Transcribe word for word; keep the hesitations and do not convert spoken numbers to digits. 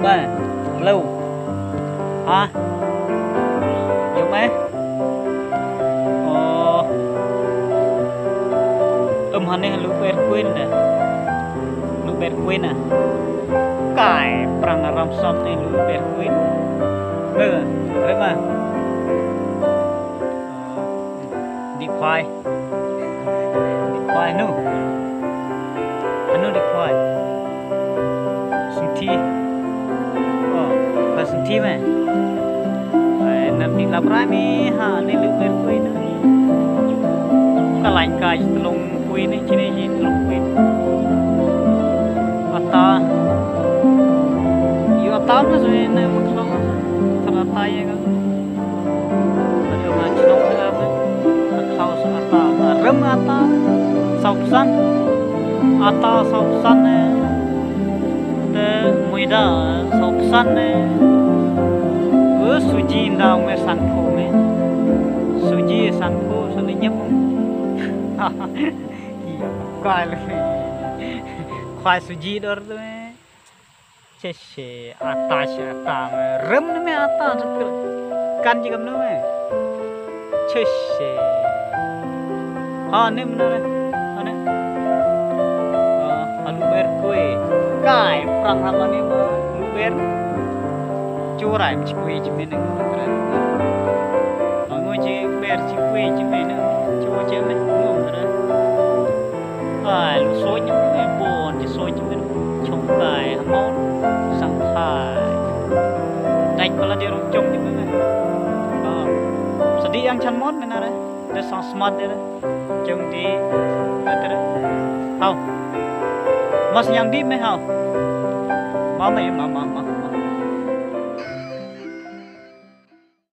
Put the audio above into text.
Hello. Ha? Jong me? Oh. Um, hane lu ber kuin da. Lu ber kuin na. Kai prang aram sam ne lu ber kuin. Be, rema. Di khwai. Di khwai nu. Anu di khwai. Sngewthi. Oh, ka sngewthi me. Ai, nam di lap rai me ha ne lu ber kui na. Ka lain ka ji tlung kui ne chine ji tlung kui. Ata. Yu ata me sui ne mutlo. Thara ata ye ka. Ata, ata, ata, rem ata, saw phew san. Ata saw phew san, eh. Te maida saw phew san, eh. Eh, suji nda me san phew me. Suji san phew, san nyem. Khwai le. Khwai suji dor tu me. Che che, ata che ata me. Rem ne me ata, kan ji kam nu me. Che che. Ha, ne me na re. Ha ne. Ha, alu ber kue. Kai, prang ha ma ne ma. Alu ber. Churai, mchi kue, chi me ne. Ha, ngo ji ber, chi kue, chi me ne. Chu che me, ngo re. Ai, lu soi ji me, bon ji soi ji me. Chong kai, ha mon, sang thai. Dai pala de rong chong ji me. Ah, sadi yang chan mon me na re. De sang smart de re. Chong di, de re. Hau. Mas yang di me hau. Ma me, ma, ma, ma.